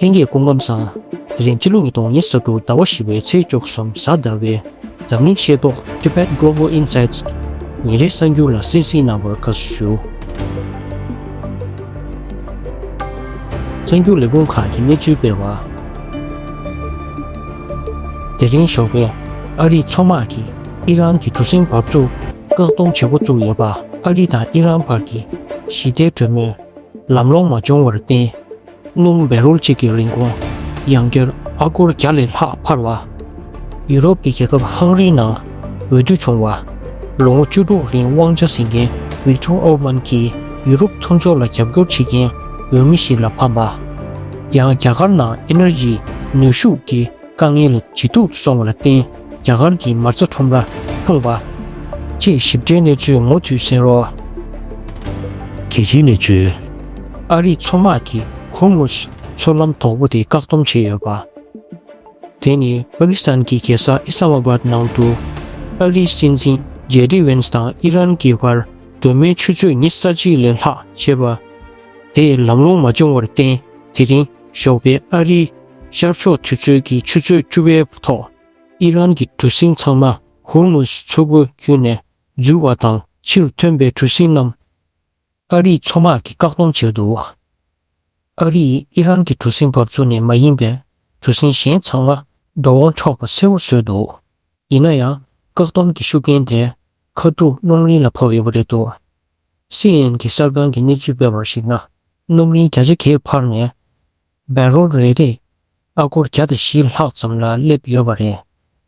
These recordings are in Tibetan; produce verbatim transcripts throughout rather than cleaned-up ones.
ལྷན་རྒྱས་སྐུ་ཁམས་བཟང་། དེ་རིང་སྤྱི་ལོ་ཉིས་སྟོང་ཉི་ཤུ་རྩ་དྲུག་ཟླ་བ་བཞི་པའི་ཚེས་བཅུ་གསུམ་གཟའ་ཟླ་བའི་འཛམ་གླིང་ཤེས་རྟོགས་Tibet Global Insights ཉིན་རེའི་གསར་འགྱུར་ལ་གསན་གཟིགས་གནང་བར་དགའ་བསུ་ཞུ། གསར་འགྱུར་ལས་ཁུངས་ཁག་གིས་གནས་ཚུལ་སྤེལ་བ། དེ་རིང་ཞོགས་པའི་ཨ་རིའི་མཚོ་དམག་གིས་ཨི་རན་གྱི་གྲུ་གཟིངས་འབབ་ཚུགས་བཀག་སྡོམ་བྱེད་འགོ་བཙུགས་ཡོད་པ། ཨ་རི་དང་ཨི་རན་བར་གྱི་ཞི་བདེའི་གྲོས་མོལ་ལམ་ལྷོང་མ་བྱུང་བར་བརྟེན། སྣུམ་བེ་རུལ་གཅིག་གི་རིན་གོང་ཡང་བསྐྱར་ཨ་སྒོར་བརྒྱ་ལས་ལྷག་འཕར་བ། ཡུ་རོབ་ཀྱི་རྒྱལ་ཁབ་ཧང་རིའི་ནང་འོས་བསྡུ་བྱུང་བ། ལོ་ངོ་བཅུ་དྲུག་རིང་དབང་ཆ་འཛིན་མཁན་ཝིག་ཏོར་ཨོར་མན་གྱིས་ཡུ་རོབ་མཐུན་ཚོགས་ལ་རྒྱབ་སྐྱོར་བྱེད་མཁན་འོས་མི་ཞིག་ལ་ཕམ་པ། ཡང་རྒྱ་གར་ནང་ཨེ་ནར་ཇི་ནུས་ཤུགས་ཀྱི་དཀའ་ངལ་ཇེ་སྡུག་ཏུ་སོང་བ་ལ་བརྟེན། རྒྱ་གར་གྱི་མ་རྩ་ཁྲོམ་ར་ལྷུང་བ་བཅས་ཞིབ་ཕྲའི་གནས་ཚུལ་མུ་མཐུད་གསན་རོགས། གལ་ཆེའི་གནས་ཚུལ། ཨ་རིའི་མཚོ་དམག་གིས་ཧོར་མུ་ཛི་མཚོ་ལམ་དོག་པོ་དེ་བཀག་སྡོམ་བྱས་ཡོད་པ། དེ་ནི་པ་ཀི་སི་ཐན་གྱི་རྒྱལ་ས་ཨི་སི་ལ་མ་བཱད་ནང་དུ་ཨ་རིའི་སྲིད་འཛིན་ཇེ་ཌི་ཝེན་སི་དང་ཨི་རན་གྱི་བར་གྲོས་མོལ་ཆུ་ཚོད་ཉི་ཤུ་རྩ་གཅིག་ལས་ལྷག་བྱས་པ་དེ་ལམ་ལྷོང་མ་བྱུང་བར་བརྟེན། དེ་རིང་ཞོགས་པའི་ཨ་རིའི་ཤར་ཕྱོགས་དུས་ཚོད་ཀྱི་ཆུ་ཚོད་བཅུ་པའི་ཐོག་ཨི་རན་གྱི་གྲུ་གཟིངས་ཚང་མ་ཧོར་མུ་ཛི་མཚོ་ཁུལ་བརྒྱུད་ནས་འཛུལ་བ་དང་། ཕྱིར་ཐོན་པའི་གྲུ་གཟིངས་རྣམས་ཨ་རིའི་མཚོ་དམག་གིས་བཀག་སྡོམ་བྱས་འདུག་ཨ་རིས་ཨི་རན་གྱི་གྲུ་གཟིངས་འབབ་ཚུགས་ནས་མ་ཡིན་པའི་གྲུ་གཟིངས་གཞན་ཚང་མ་འགྲོ་འོང་ཆོག་པ་གསལ་པོ་བཟོས་འདུག་ཡིན་ན་ཡང་། བཀག་སྡོམ་གྱི་ཤུགས་རྐྱེན་དེ་ཁ་ཐུག་སྣུམ་རིན་ལ་ཕོག་ཡོད་པ་རེད་འདུག་སི་ཨེན་ཨེན་གྱི་གསར་ཁང་གིས་གནས་ཚུལ་སྤེལ་བར་གཞིགས་ན། སྣུམ་རིན་བརྒྱ་ཆ་བརྒྱད་འཕར་ནས། བེ་རུལ་རེ་རེར་ཨ་སྒོར་བརྒྱ་དང་བཞི་ལྷག་ཙམ་ལ་སླེབས་ཡོད་པ་རེད།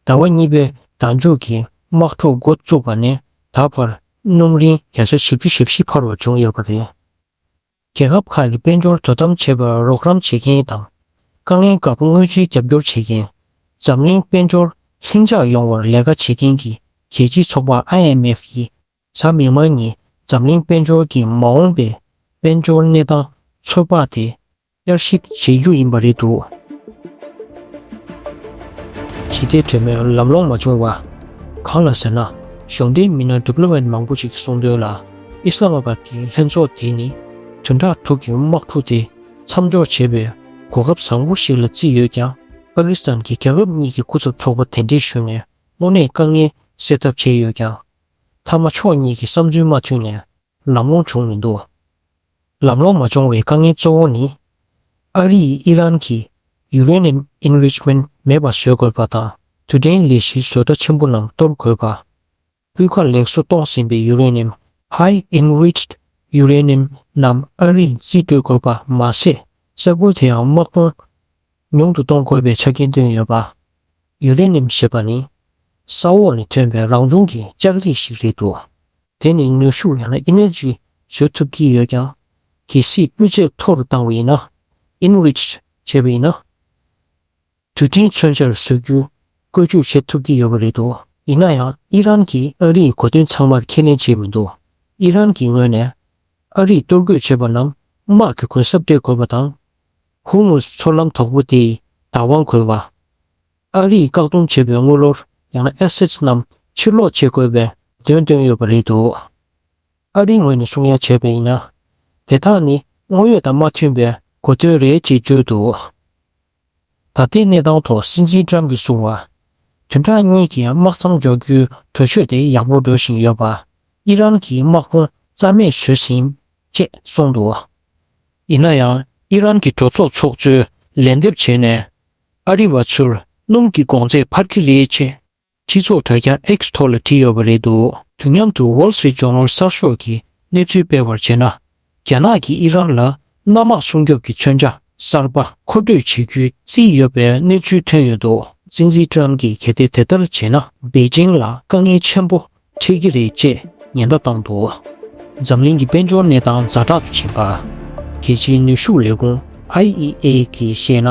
ཟླ་བ་གཉིས་པའི་ཟླ་མཇུག་གི་དམག་འཁྲུག་འགོ་བཙུགས་པ་ནས་ད་བར་སྣུམ་རིན་བརྒྱ་ཆ་བཞི་བཅུ་ཞེ་བཞི་འཕར་བ་བྱུང་ཡོད་པ་རེད། རྒྱལ་ཁབ་ཁག་གི་དཔལ་འབྱོར་དོ་དམ་བྱེད་པར་རོགས་རམ་བྱེད་མཁན་དང་། དཀའ་ངལ་སྐབས་དངུལ་ཆེའི་རྒྱབ་སྐྱོར་བྱེད་མཁན། འཛམ་གླིང་དཔལ་འབྱོར་ལྷིང་འཇགས་ཡོང་བར་ལས་ཀ་བྱེད་མཁན་གྱི་རྒྱལ་སྤྱིའི་ཚོགས་པ་ཨའི་ཨེམ་ཨེཕ་ཡིས། གཟའ་མིག་དམར་ཉིན་འཛམ་གླིང་དཔལ་འབྱོར་གྱི་མ་འོངས་པའི་དཔལ་འབྱོར་གནས་སྟངས་ཚོད་དཔག་དེ་བསྐྱར་ཞིབ་བྱེད་རྒྱུ་ཡིན་པ་རེད་འདུག་ཞི་བདེའི་གྲོས་མོལ་ལམ་ལྷོང་མ་བྱུང་བ་གང་ལ་ཟེར་ན། གཞུང་འབྲེལ་མི་སྣ་ཌི་པི་ལོ་མེཊ་མང་པོ་ཞིག་གསུངས་དོན་ལ། ཨི་སི་ལ་མ་བཱད་ཀྱི་ལྷན་ཚོགས་དེ་ནི་བདུན་ཕྲག་དྲུག་གི་དམག་འཁྲུག་དེ་མཚམས་འཇོག་བྱེད་པའི་གོ་སྐབས་བཟང་པོ་ཞིག་ལ་བརྩིས་ཡོད་ཀྱང་། པ་ཀི་སི་ཐན་གྱི་རྒྱལ་ཁབ་གཉིས་ཀྱི་སྐུ་ཚབ་ཚོགས་པ་དེ་འདྲའི་ཞུས་ནས་དངོས་གནས་དཀའ་ངལ་སེལ་ཐབས་བྱས་ཡོད་ཀྱང་། མཐའ་མ་ཕྱོགས་གཉིས་ཀྱི་བསམ་ཚུལ་མ་མཐུན་ནས་ལམ་ལྷོང་བྱུང་མི་འདུག་ལམ་ལྷོང་མ་བྱུང་བའི་དཀའ་ངལ་གཙོ་བོ་ནི། ཨ་རིས་ཨི་རན་གྱི་ཡུ་རེ་ནི་ཡམ་ཨེན་རིཆ་མེནཊ་མེད་པ་བཟོ་དགོས་པ་དང་། རྡུལ་ཕྲན་ལས་གཞིའི་བཟོ་གྲྭ་ཆེན་པོ་རྣམས་གཏོར་དགོས་པ། སྤུས་ཀ་ལེགས་སུ་གཏོང་ཟིན་པའི་ཡུ་རེ་ནི་ཡམ། High Enriched Uranium རྣམས་ཨ་རིས་རྩིས་སྤྲོད་དགོས་པ་མ་ཟད། ས་ཁུལ་དེའང་དམག་དོན་ཉུང་དུ་གཏོང་དགོས་པའི་ཆ་རྐྱེན་བཏོན་ཡོད་པ། ཡུ་རེ་ནི་ཡམ་ཞེས་པ་ནི་ས་འོག་ནས་ཐོན་པའི་རང་བྱུང་གི་ལྕགས་རིགས་ཤིག་རེད་འདུག་དེ་ནི་ནུས་ཤུགས་ཡང་ན་ཨེ་ནར་ཇི་བཟོ་ཐུབ་ཀྱི་ཡོད་ཀྱང་། གལ་སྲིད་སྤུས་ཚད་མཐོ་རུ་བཏང་བ་ཡིན་ན། Enriched བྱས་པ་ཡིན་ན། རྡུལ་ཕྲན་མཚོན་ཆར་བཟོ་རྒྱུ་བཀོལ་སྤྱོད་བྱེད་ཐུབ་ཀྱི་ཡོད་པ་རེད་འདུག་ཡིན་ན་ཡང་ཨི་རན་གྱིས་ཨ་རིའི་གོ་དོན་ཚང་མར་ཁས་ལེན་བྱས་མི་འདུག་ཨི་རན་གྱི་ངོས་ནས་ཨ་རིས་གཏོར་རྒོལ་བྱས་པ་རྣམས་དམག་གི་གུན་གསབ་སྤྲད་དགོས་པ་དང་། ཧོར་མུཛ་མཚོ་ལམ་དོག་པོ་དེའི་བདག་དབང་དགོས་པ། ཨ་རིས་བཀག་སྡོམ་བྱས་པའི་དངུལ་ལོར་ཡང་ན་ཨེ་སེ་ཊི་རྣམས་ཕྱིར་སློག་བྱེད་དགོས་པའི་དོན་བཏོན་ཡོད་པ་རེད་འདུག་ཨ་རིའི་ངོས་ནས་གསུང་ཡ་བྱས་པ་ཡིན་ན། དེ་དག་ནི་དངོས་ཡོད་དང་མ་མཐུན་པའི་གོ་དོན་རེད་ཅེས་བརྗོད་འདུག་ད་ལྟའི་གནས་སྟངས་ཐོག་སྲིད་འཛིན་ཊམ་གྱིས་གསུངས་པ། བདུན་ཕྲག་གཉིས་ཀྱི་དམག་མཚམས་འཇོག་རྒྱུའི་གྲོས་ཆོད་དེ་ཡག་པོ་འགྲོ་བཞིན་ཡོད་པ། ཨི་རན་གྱི་དམག་དཔུང་རྩ་མེད་བཟོས་ཟིན་ཅེས་གསུངས་འདུག་ཡིན་ན་ཡང་ཨི་རན་གྱི་གྲོས་ཚོགས་ཚོགས་གཙོས་ལན་འདེབས་བྱས་ནས། ཨ་རི་བ་ཚོར་སྣུམ་གྱི་གོང་ཚད་འཕར་གྱི་རེད་ཅེས། སྤྱི་ཚོགས་དྲ་རྒྱ་X་ཐོག་ལ་བྲིས་ཡོད་པ་རེད་འདུག་དུས་མཉམ་དུ་Wall Street Journal་གསར་ཤོག་གིས་གནས་ཚུལ་སྤེལ་བར་བྱས་ན། རྒྱ་ནག་གིས་ཨི་རན་ལ་གནམ་དམག་སྲུང་སྐྱོབ་ཀྱི་མཚོན་ཆ་གསར་པ་མཁོ་སྤྲོད་བྱེད་རྒྱུའི་རྩིས་ཡོད་པའི་གནས་ཚུལ་ཐོན་ཡོད་འདུག་སྲིད་འཛིན་ཊམ་གྱིས་གལ་ཏེ་དེ་ལྟར་བྱས་ན། པེ་ཅིང་ལ་དཀའ་ངལ་ཆེན་པོ་འཕྲད་ཀྱི་རེད་ཅེས་ཉེན་བརྡ་བཏང་འདུག་འཛམ་གླིང་གི་དཔལ་འབྱོར་གནས་སྟངས་ཛ་དྲག་ཏུ་ཕྱིན་པ། རྒྱལ་སྤྱིའི་ནུས་ཤུགས་ལས་ཁུངས་I E A་གིས་བཤད་ན།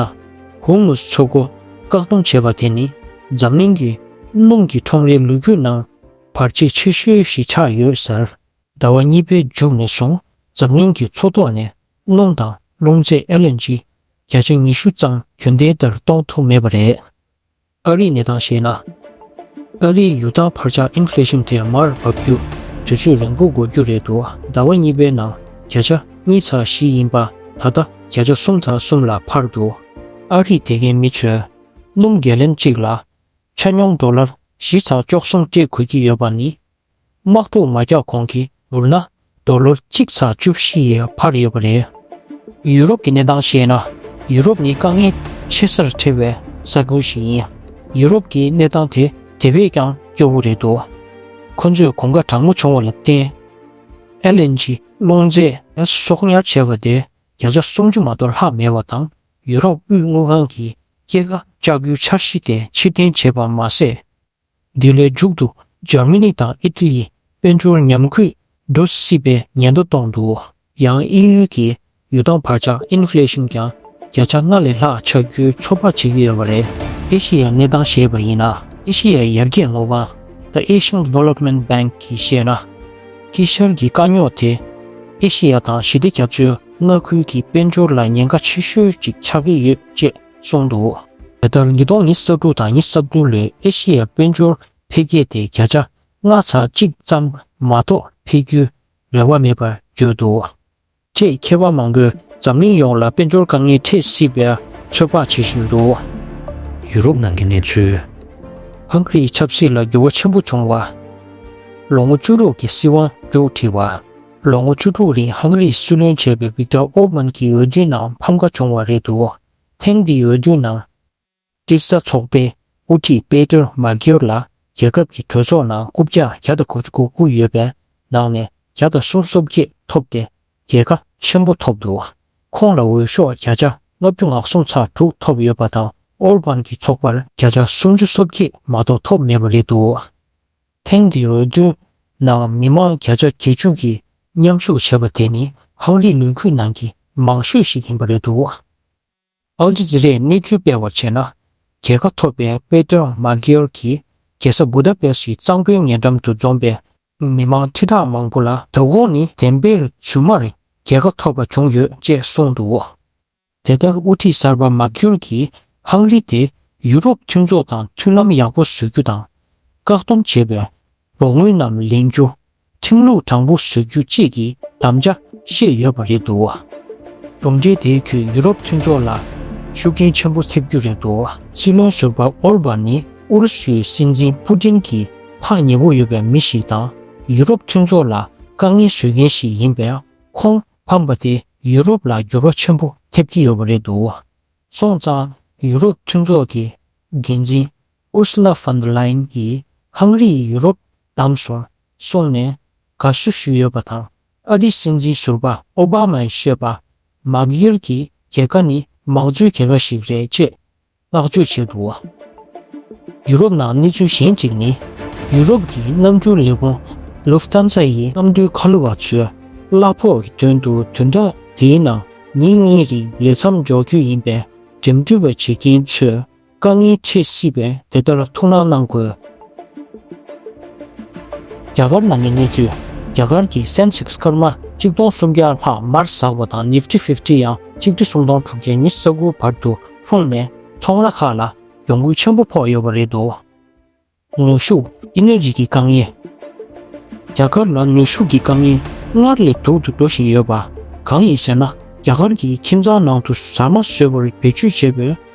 ཧོར་མུཛ་མཚོ་སྒོ་བཀག་སྡོམ་བྱས་པ་དེ་ནི་འཛམ་གླིང་གི་སྣུམ་གྱི་ཁྲོམ་རའི་ལོ་རྒྱུས་ནང་བར་ཆད་ཆེ་ཤོས་ཤིག་ཆགས་ཡོད་ཟེར། ཟླ་བ་གཉིས་པའི་མཇུག་ནས་བཟུང་འཛམ་གླིང་གི་མཚོ་ཐོག་ནས་སྣུམ་དང་རླུང་རྫས་ཨེལ་ཨེན་ཇི་བརྒྱ་ཆ་ཉི་ཤུ་ཙམ་རྒྱུན་ལྡན་ལྟར་གཏོང་ཐུབ་མེད་པ་རེད། ཨ་རིའི་གནས་སྟངས་བཤད་ན། ཨ་རིའི་ཡུལ་ཐང་འཕར་ཆག་ཨིན་ཕི་ལེ་ཤིན་དེ་མར་བབས་རྒྱུ་དུས་ཚོད་རིང་པོ་འགོར་རྒྱུ་རེད་འདུག་ཟླ་བ་གཉིས་པའི་ནང་བརྒྱ་ཆ་གཉིས་ཚེག་བཞི་ཡིན་པ་ད་ལྟ་བརྒྱ་ཆ་གསུམ་ཚེག་གསུམ་ལ་འཕར་འདུག་ཨ་རིའི་དེ་གའི་མི་ཚོས་སྣུམ་གེ་ལན་གཅིག་ལ་ཆ་སྙོམས་ཌོ་ལར་བཞི་ཚེག་བཅུ་གསུམ་སྤྲད་དགོས་ཀྱི་ཡོད་པ་ནི། དམག་འཁྲུག་མ་རྒྱག་གོང་གི་མུར་ན་ཌོ་ལར་གཅིག་ཚེག་བཅུ་བཞི་ཡིས་འཕར་ཡོད་པ་རེད། ཡུ་རོབ་ཀྱི་གནས་སྟངས་བཤད་ན། ཡུ་རོབ་ནི་དཀའ་ངལ་ཆེ་སར་འཕྲད་པའི་ས་ཁུལ་ཞིག་ཡིན། ཡུ་རོབ་ཀྱི་གནས་སྟངས་དེ་དེ་བས་ཀྱང་སྐྱོ་བོ་རེད་འདུག་ཁོ་ཚོས་གོམ་ཁ་གྲང་མོ་བྱུང་བ་ལ་བརྟེན། ཨེལ་ཨེན་ཇི་རླུང་རྫས་གསོག་ཉར་བྱས་པ་དེ་བརྒྱ་ཆ་སུམ་ཅུ་མ་གཏོགས་ལྷག་མེད་པ་དང་། ཡུ་རོབ་དབུས་དངུལ་ཁང་གིས་སྐྱེད་ཀ་ལྕགས་ཀྱུའི་འཆར་གཞི་དེ་ཕྱིར་འཐེན་བྱས་པ་མ་ཟད། འདི་ལོའི་མཇུག་ཏུ་འཇར་མ་ནི་དང་ཨི་ཊ་ལིའི་དཔལ་འབྱོར་ཉམས་རྒུད་འགྲོ་སྲིད་པའི་ཉེན་བརྡ་བཏོན་འདུག་ཡང་དབྱིན་ཡུལ་གྱི་ཡུལ་ཐོག་བར་ཆད་ཨིན་ཕི་ལེ་ཤིན་ཀྱང་བརྒྱ་ཆ་ལྔ་ལས་ལྷག་ཆག་རྒྱུའི་ཚོད་དཔག་བྱེད་ཀྱི་ཡོད་པ་རེད། ཨེ་ཤི་ཡའི་གནས་སྟངས་བཤད་པ་ཡིན་ན། ཨེ་ཤི་ཡའི་ཡར་རྒྱས་དངུལ་ཁང་The Asian Development Bank གིས་བཤད་ན། དཀྱིལ་ཤར་གྱི་དཀའ་རྙོག་དེ་ཨེ་ཤི་ཡ་དང་ཞི་བདེ་རྒྱ་མཚོའི་མངའ་ཁུལ་གྱི་དཔལ་འབྱོར་ལ་ཉེན་ཁ་ཆེ་ཤོས་ཤིག་ཆགས་ཀྱི་ཡོད་ཅེས་གསུངས་འདུག་དེ་ལྟར་ཉིས་སྟོང་ཉི་ཤུ་རྩ་དྲུག་དང་ཉི་ཤུ་རྩ་བདུན་ལོའི་ཨེ་ཤི་ཡའི་དཔལ་འབྱོར་འཕེལ་རྒྱས་དེ་བརྒྱ་ཆ་ལྔ་ཚེག་གཅིག་ཙམ་མ་གཏོགས་འཕེལ་རྒྱུའི་རེ་བ་མེད་པར་གྱུར་འདུག་ཅེས་མཁས་པ་མང་པོས་འཛམ་གླིང་ཡོངས་ལ་དཔལ་འབྱོར་དཀའ་ངལ་འཕྲད་སྲིད་པའི་ཚོད་དཔག་བྱེད་བཞིན་འདུག་ཡུ་རོབ་ནང་གི་གནས་ཚུལ། ཧང་ག་རིའི་ཆབ་སྲིད་ལ་འགྱུར་བ་ཆེན་པོ་བྱུང་བ། ལོ་ངོ་བཅུ་དྲུག་གི་སྲིད་དབང་མཇུག་སྒྲིལ་བ། ལོ་ངོ་བཅུ་དྲུག་རིང་ཧང་ག་རིའི་སྲིད་བློན་བྱས་པའི་ཝིག་ཏོར་ཨོར་བན་གྱི་འོས་བསྡུའི་ནང་ཕམ་ཁ་བྱུང་བ་རེད་འདུག་ཐེངས་འདིའི་འོས་བསྡུའི་ནང་། ཏི་ས་ཚོགས་པའི་དབུ་ཁྲིད་པེ་ཏེར་མ་གིར་ལ་རྒྱལ་ཁབ་ཀྱི་གྲོས་ཚོགས་ནང་རྐུབ་བཀྱག་བརྒྱ་དང་དགུ་བཅུ་གོ་དགུ་ཡོད་པའི་ནང་ནས་བརྒྱ་དང་སུམ་ཅུ་སོ་བརྒྱད་ཐོབ་སྟེ་རྒྱལ་ཁ་ཆེན་པོ་ཐོབ་འདུག་ཁོང་ལ་འོས་ཤོག་བརྒྱ་ཆ་ལྔ་བཅུ་ང་གསུམ་ཚེག་དྲུག་ཐོབ་ཡོད་པ་དང་། ཨོར་བན་གྱི་ཚོགས་པར་བརྒྱ་ཆ་སུམ་ཅུ་སོ་བརྒྱད་མ་གཏོགས་ཐོབ་མེད་པ་རེད་འདུག་ཐེངས་འདིའི་འོས་བསྡུའི་ནང་མི་མང་བརྒྱ་ཆ་བརྒྱད་ཅུ་གིས་མཉམ་ཞུགས་བྱས་པ་དེ་ནི་ཧང་རིའི་ལུས་ཁུངས་ནང་གི་མང་ཤོས་ཤིག་ཡིན་པ་རེད་འདུག་ཨལ་ཇི་ཛི་རས་གནས་ཚུལ་སྤེལ་བར་བྱས་ན། རྒྱལ་ཁ་ཐོབ་པའི་པེ་ཏྲ་མ་གིར་གྱིས་རྒྱལ་ས་བུ་ད་པེ་སི་གཙང་པོའི་ཉེ་འགྲམ་དུ་འཛོམས་པའི་མི་མང་ཁྲི་ཕྲག་མང་པོ་ལ། ད་དགོང་ནི་བདེན་པའི་རྫུན་མར་རྒྱལ་ཁ་ཐོབ་པ་བྱུང་ཡོད་ཅེས་གསུངས་འདུག་དེ་ལྟར་དབུ་ཁྲིད་གསར་པ་མ་གིར་གྱིས་ཧང་རི་དེ་ཡུ་རོབ་མཐུན་ཚོགས་དང་མཐུན་ལམ་ཡག་པོ་བཟོ་རྒྱུ་དང་། བཀག་སྡོམ་བྱས་པའི་རོགས་དངུལ་རྣམས་ལེན་རྒྱུ། ཁྲིམས་ལུགས་དྲང་པོ་བཟོ་རྒྱུ་བཅས་ཀྱི་དམ་བཅའ་བཞེས་ཡོད་པ་རེད་འདུག་གྲུབ་འབྲས་དེའི་ཁྲོད་ཡུ་རོབ་མཐུན་ཚོགས་ལ་ཤུགས་རྐྱེན་ཆེན་པོ་ཐེབས་རྒྱུ་རེད་འདུག་སྲིད་བློན་ཟུར་པ་ཨོར་བན་ནི་ཨུ་རུ་སུའི་སྲིད་འཛིན་པུ་ཏིན་གྱི་ཐག་ཉེ་པོ་ཡོད་པའི་མི་ཞིག་དང་། ཡུ་རོབ་མཐུན་ཚོགས་ལ་དཀའ་ངལ་བཟོ་མཁན་ཞིག་ཡིན་པས། ཁོང་ཕམ་པ་དེ་ཡུ་རོབ་ལ་འགྱུར་བ་ཆེན་པོ་ཐེབས་ཀྱི་ཡོད་པ་རེད་འདུག་སོང་ཙང་། ཡུ་རོབ་མཐུན་ཚོགས་ཀྱི་འགན་འཛིན་ཨུར་སུ་ལ་ཕོན་ཌར་ལ་ཡེན་གྱིས་ཧང་རི་ཡིས་ཡུ་རོབ་བདམས་སོང་གསུངས་ནས་དགའ་བསུ་ཞུས་ཡོད་པ་དང་། ཨ་རིའི་སྲིད་འཛིན་ཟུར་པ་ཨོ་བྷ་མ་ཡིས་བཤད་པ། མ་གིར་གྱི་རྒྱལ་ཁ་ནི་མང་གཙོའི་རྒྱལ་ཁ་ཞིག་རེད་ཅེས་བསྔགས་བརྗོད་བྱས་འདུག་ཡུ་རོབ་ནང་གནས་ཚུལ་གཞན་གཅིག་ནི། ཡུ་རོབ་ཀྱི་གནམ་གྲུའི་ལས་ཁུངས་ལུབ་ཐན་ས་ཡི་གནམ་གྲུའི་ཁ་ལོ་བ་ཚོས་གླ་ཕོགས་ཀྱི་དོན་དུ་བདུན་ཕྲག་འདིའི་ནང་ཉིན་གཉིས་རིང་ལས་མཚམས་འཇོག་རྒྱུ་ཡིན་པས། འགྲིམ་འགྲུལ་བ་བྱེད་མཁན་ཚོས་དཀའ་ངལ་འཕྲད་སྲིད་པས། དེ་ལྟར་ཐུགས་སྣང་གནང་དགོས། རྒྱ་གར་ནང་གི་གནས་ཚུལ། རྒྱ་གར་གྱི་སེན་སེགས་སྐར་མ་གཅིག་སྟོང་སུམ་བརྒྱ་ལྷག་མར་ཟགས་པ་དང་། ནིབ་ཊི་ཕིབ་ཊི་ཡང་ཆིག་ཁྲི་སུམ་སྟོང་དྲུག་བརྒྱ་ཉི་ཤུ་རྩ་དགུ་བར་དུ་ལྷུང་ནས་ཚོང་ལྭ་ཁག་ལ་གྱོང་གུན་ཆེན་པོ་ཕོག་ཡོད་པ་རེད་འདུག་ནུས་ཤུགས། ཨི་ནར་ཇི་གི་དཀའ་ངལ། རྒྱ་གར་ལ་ནུས་ཤུགས་ཀྱི་དཀའ་ངལ་སྔར་ལས་སྡུག་ཏུ་འགྲོ་བཞིན་ཡོད་པ་གང་ཡིན་ཟེར་ན། རྒྱ་གར་གྱི་ཁྱིམ་ཚང་ནང་དུ་ཟ་མ་བཟོ་བར་བེད་སྤྱོད་བྱེད་པའི་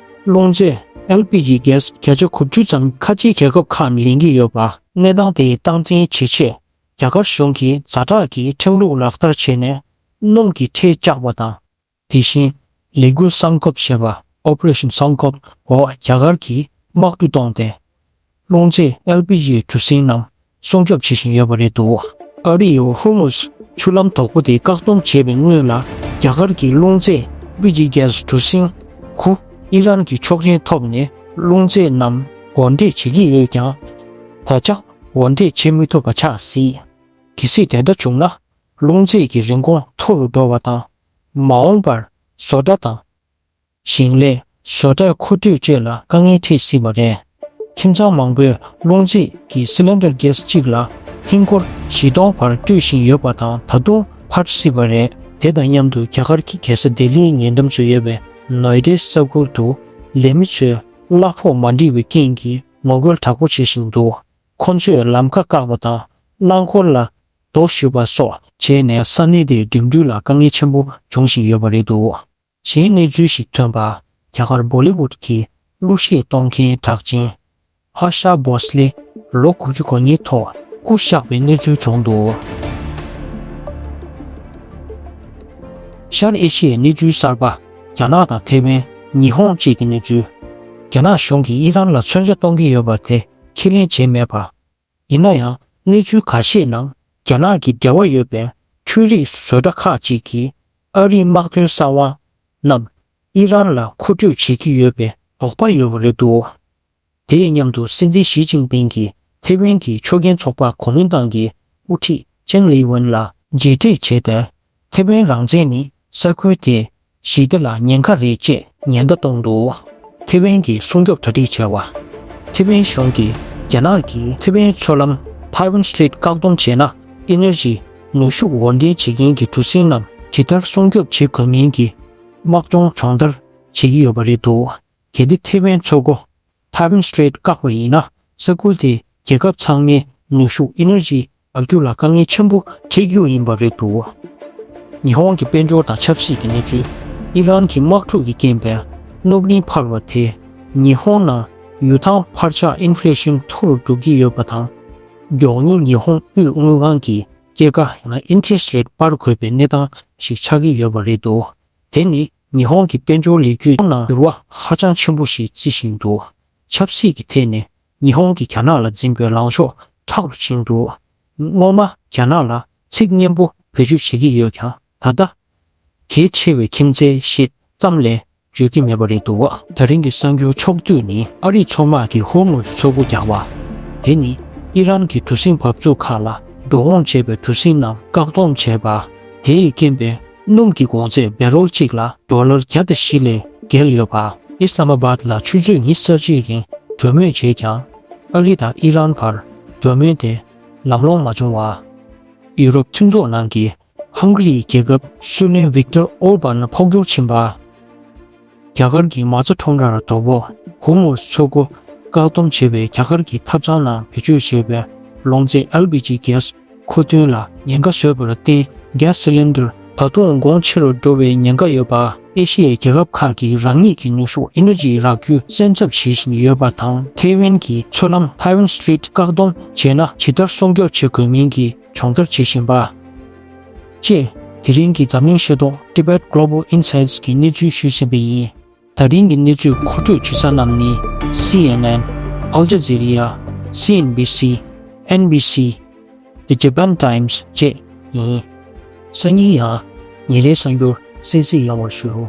རླུང་རྫས་ཨེལ་པི་ཇི་གེ་སི་བརྒྱ་ཆ་དགུ་བཅུ་ཙམ་ཁ་ཆེའི་རྒྱལ་ཁབ་ཁག་ནས་ལེན་གྱི་ཡོད་པ། གནས་སྟངས་དེ་སྟངས་འཛིན་བྱེད་ཆེད། རྒྱ་གར་གཞུང་གིས་ཛ་དྲག་གི་ཁྲིམས་ལུགས་ལག་བསྟར་བྱས་ནས་སྣུམ་གྱི་ཁྲལ་བཅག་པ་དང་། དེ་བཞིན། ལས་འགུལ་སྲང་སྐོབས་ཞེས་པ། Operation Sankalp འོག་རྒྱ་གར་གྱིས་དམག་གྲུ་བཏོན་ཏེ། རླུང་རྫས་ཨེལ་པི་ཇི་གྲུ་གཟིངས་རྣམས་སྲུང་སྐྱོབ་བྱེད་བཞིན་ཡོད་པ་རེད་འདུག་ཨ་རི་ཡིས་ཧོར་མུཛ་ཆུ་ལམ་དོག་པོ་དེ་བཀག་སྡོམ་བྱས་པའི་སྔོན་ལ། རྒྱ་གར་གྱི་རླུང་རྫས་ཨེལ་པི་ཇི་གེ་སི་གྲུ་གཟིངས་དགུ་ཨི་རན་གྱི་ཆོག་མཆན་ཐོབ་ནས་རླུང་རྫས་རྣམས་འགོ་འདྲེན་བྱེད་ཀྱི་ཡོད་ཀྱང་། ད་ཆ་འགོ་འདྲེན་བྱེད་མི་ཐུབ་པ་ཆགས་སྲིད། གལ་སྲིད་དེ་ལྟར་བྱུང་ན། རླུང་རྫས་ཀྱི་རིན་གོང་མཐོ་རུ་འགྲོ་བ་དང་། མ་འོངས་པར་བཟོ་གྲྭ་དང་། ཞིང་ལས། བཟོ་གྲྭའི་མཁོ་སྤྲོད་བཅས་ལ་དཀའ་ངལ་འཕྲད་སྲིད་པ་རེད། ཁྱིམ་ཚང་མང་པོས་རླུང་རྫས་ཀྱི་སི་ལིན་ཌར་གེ་སི་གཅིག་ལ་ཧིན་སྒོར་བཞི་སྟོང་བར་སྤྲོད་བཞིན་ཡོད་པ་དང་། ད་དུང་འཕར་སྲིད་པ་རེད། དེ་དང་མཉམ་དུ་རྒྱ་གར་གྱི་རྒྱལ་ས་ལྡི་ལིའི་ཉེ་འགྲམ་དུ་ཡོད་པའི་ནོ་ཡེ་ཌའི་ས་ཁུལ་དུ་ལས་མི་ཚོས་གླ་ཕོགས་མ་འགྲིག་པའི་རྐྱེན་གྱིས་ངོ་རྒོལ་དྲག་པོ་བྱེད་བཞིན་འདུག་ཁོ་ཚོས་ལམ་ཁ་བཀག་པ་དང་། རླངས་འཁོར་ལ་རྡོ་གཞུས་པ་སོགས་བྱས་ནས་ས་གནས་དེའི་འགྲིམ་འགྲུལ་ལ་དཀའ་ངལ་ཆེན་པོ་འབྱུང་བཞིན་ཡོད་པ་རེད་འདུག་གཞན་གནས་ཚུལ་ཞིག་ཐོན་པ། རྒྱ་གར་བོ་ལི་ཝུད་ཀྱི་གླུ་གཞས་གཏོང་མཁན་གྲགས་ཅན་ཨ་ཤ་བྷོ་སི་ལེ་ལོ་དགུ་བཅུ་གོ་གཉིས་ཐོག་སྐུ་གཤེགས་པའི་གནས་ཚུལ་བྱུང་འདུག་ཤར་ཨེ་ཤི་ཡའི་གནས་ཚུལ་གསར་པ། རྒྱ་ནག་དང་ཐེ་ཝན། ཉི་ཧོང་བཅས་ཀྱི་གནས་ཚུལ། རྒྱ་ནག་གཞུང་གིས་ཨི་རན་ལ་མཚོན་ཆ་གཏོང་གི་ཡོད་པ་དེ་ཁས་ལེན་བྱས་མེད་པ། ཡིན་ན་ཡང་གནས་ཚུལ་ཁ་ཤས་ནང་རྒྱ་ནག་གི་འབྲེལ་བ་ཡོད་པའི་འཕྲུལ་རིག་བཟོ་གྲྭ་ཁག་ཅིག་གིས་ཨ་རིའི་དམག་དོན་གསང་བ་རྣམས་ཨི་རན་ལ་མཁོ་སྤྲོད་བྱེད་ཀྱི་ཡོད་པའི་དོགས་པ་ཡོད་པ་རེད་འདུག་དེ་ཡི་མཉམ་དུ་སྲིད་འཛིན་ཞི་ཅིན་ཕིང་གིས་ཐེ་ཝན་གྱི་ཆོས་ཁྱིམ་ཚོགས་པ་གོ་མིན་ཏང་གི་དབུ་ཁྲིད་ཅེང་ལི་ཝུན་ལ་མཇལ་འཕྲད་བྱས་ཏེ། ཐེ་ཝན་རང་བཙན་ནི་ས་ཁུལ་དེའི་ཞི་བདེ་ལ་ཉེན་ཁ་རེད་ཅེས་ཉེན་བརྡ་བཏང་འདུག་ཐེ་ཝན་གྱི་སྲུང་སྐྱོབ་གྲ་སྒྲིག་བྱ་བ། ཐེ་ཝན་གཞུང་གིས་རྒྱ་ནག་གིས་ཐེ་ཝན་མཚོ་ལམ་Taiwan Strait བཀག་སྡོམ་བྱས་ན་ཨེ་ནར་ཇི་ནུས་ཤུགས་འོར་འདྲེན་བྱེད་མཁན་གྱི་གྲུ་གཟིངས་རྣམས་ཇི་ལྟར་སྲུང་སྐྱོབ་བྱེད་དགོས་མིན་གྱི་དམག་སྦྱོང་སྦྱོང་བརྡར་བྱེད་ཀྱི་ཡོད་པ་རེད་འདུག་གལ་ཏེ་ཐེ་ཝན་མཚོ་སྒོ་Taiwan Strait བཀག་པ་ཡིན་ན་ས་ཁུལ་དེའི་རྒྱལ་ཁབ་ཚང་མའི་ནུས་ཤུགས་ཨེ་ནར་ཇི་རག་རྒྱུ་ལ་དཀའ་ངལ་ཆེན་པོ་འཕྲད་རྒྱུ་ཡིན་པ་རེད་འདུག་ཉི་ཧོང་གི་དཔལ་འབྱོར་དང་ཆབ་སྲིད་ཀྱི་གནས་ཚུལ། ཨི་རན་གྱི་དམག་འཁྲུག་གི་རྐྱེན་པས་སྣུམ་རིན་འཕར་བ་དེས་ཉི་ཧོང་ནང་ཡུལ་ཐང་འཕར་ཆག་ཨིན་ཕི་ལེ་ཤིན་མཐོ་རུ་འགྲོ་གི་ཡོད་པ་དང་། མགྱོགས་མྱུར་ཉི་ཧོང་དབུས་དངུལ་ཁང་གི་སྐྱེད་ཀ་ཡང་ན་interest rate སྤར་དགོས་པའི་གནས་སྟངས་ཤིག་ཆགས་ཀྱི་ཡོད་པ་རེད་འདུག་དེ་ནི་ཉི་ཧོང་གི་དཔལ་འབྱོར་ལས་འགུལ་ནང་འགྱུར་བ་ཧ་ཅང་ཆེན་པོ་ཞིག་བརྩི་བཞིན་འདུག་ཆབ་སྲིད་ཀྱི་ཐད་ནས་ཉི་ཧོང་གིས་རྒྱ་ནག་ལ་འཛིན་པའི་ལངས་ཕྱོགས་མཁྲེགས་པོ་ཕྱིན་འདུག་སྔོན་མ་རྒྱ་ནག་ལ་ཚིག་སྙན་པོ་བེད་སྤྱོད་བྱེད་ཀྱི་ཡོད་ཀྱང་ད་ལྟ་གལ་ཆེ་བའི་ཁྱིམ་མཚེས་ཤིག་ཙམ་ལས་བརྗོད་ཀྱི་མེད་པ་རེད་འདུག་ད་རིང་གི་གསར་འགྱུར་ཕྱོགས་བསྡུས་ནི་ཨ་རིའི་མཚོ་དམག་གིས་ཧོར་མུ་མཚོ་སྒོ་རྒྱག་པ། དེ་ནི་ཨི་རན་གྱི་གྲུ་གཟིངས་འབབ་ཚུགས་ཁག་ལ་འགྲོ་འོང་བྱེད་པའི་གྲུ་གཟིངས་རྣམས་བཀག་སྡོམ་བྱས་པ། དེ་ཡི་རྐྱེན་པས་སྣུམ་གྱི་གོང་ཚད་བེ་རོལ་གཅིག་ལ་ཌོ་ལར་བརྒྱ་དང་བཞི་ལས་བརྒལ་ཡོད་པ། ཨིས་ལ་མ་བཱད་ལ་ཆུ་ཚོད་ཉི་ཤུ་རྩ་གཅིག་རིང་གྲོས་མོལ་བྱས་ཀྱང་ཨ་རི་དང་ཨི་རན་བར་གྲོས་མོལ་དེ་ལམ་ལྷོང་མ་བྱུང་བ། ཡུ་རོབ་མཐུན་ཚོགས་ནང་གི་ཧང་ག་རིའི་རྒྱལ་ཁབ་སྲིད་བློན་ཝིག་ཏོར་ཨོར་བན་ཕོག་ཐུག་ཕྱིན་པ། རྒྱ་གར་གྱི་མ་རྩ་ཁྲོམ་རར་དོ་ཕོག་ཧོར་མུ་མཚོ་སྒོ་བཀག་སྡོམ་བྱེད་པའི་རྒྱ་གར་གྱི་ཐབ་ཚང་ནང་བེད་སྤྱོད་བྱས་པའི་གློག་རྫས་ཨེལ་པི་ཇི་གྷེ་སི་མཁོ་འདོན་ལ་ཉེན་ཁ་བཟོས་པར་བརྟེན་གྷེ་སི་སི་ལིན་ཌར་ད་དུང་གོང་ཆེ་རུ་འགྲོ་བའི་ཉེན་ཁ་ཡོད་པ། ཨེ་ཤི་ཡའི་རྒྱལ་ཁབ་ཁག་གིས་རང་ཉིད་ཀྱི་ནུས་ཤུགས་ཨེ་ནར་ཇི་རག་རྒྱུ་སེམས་འཚབ་བྱེད་བཞིན་ཡོད་པ་དང་། ཐེ་ཝན་གྱི་མཚོ་ལམ་Taiwan Strait བཀག་སྡོམ་བྱས་ན་ཇི་ལྟར་སྲུང་སྐྱོབ་བྱེད་དགོས་མིན་གྱི་སྦྱོང་བརྡར་བྱེད་བཞིན་པ། ཅེས་དེ་རིང་གི་འཛམ་གླིང་ཤེས་རྟོགས་Tibet Global Insights གི་གནས་ཚུལ་ཞུས་ཟིན་པ་ཡིན། ད་རིང་གི་གནས་ཚུལ་མཁོ་སྤྲོད་བྱེད་ས་རྣམས་ནི་སི་ཨེན་ཨེན། ཨལ་ཇ་ཛི་རི་ཡ། སི་ཨེན་བི་སི། ཨེན་བི་སི། The Japan Times བཅས་ཡིན། སང་ཉིན་ཡང་ཉིན་རེའི་གསར་འགྱུར་གསན་གཟིགས་ཡོང་བར་ཞུ།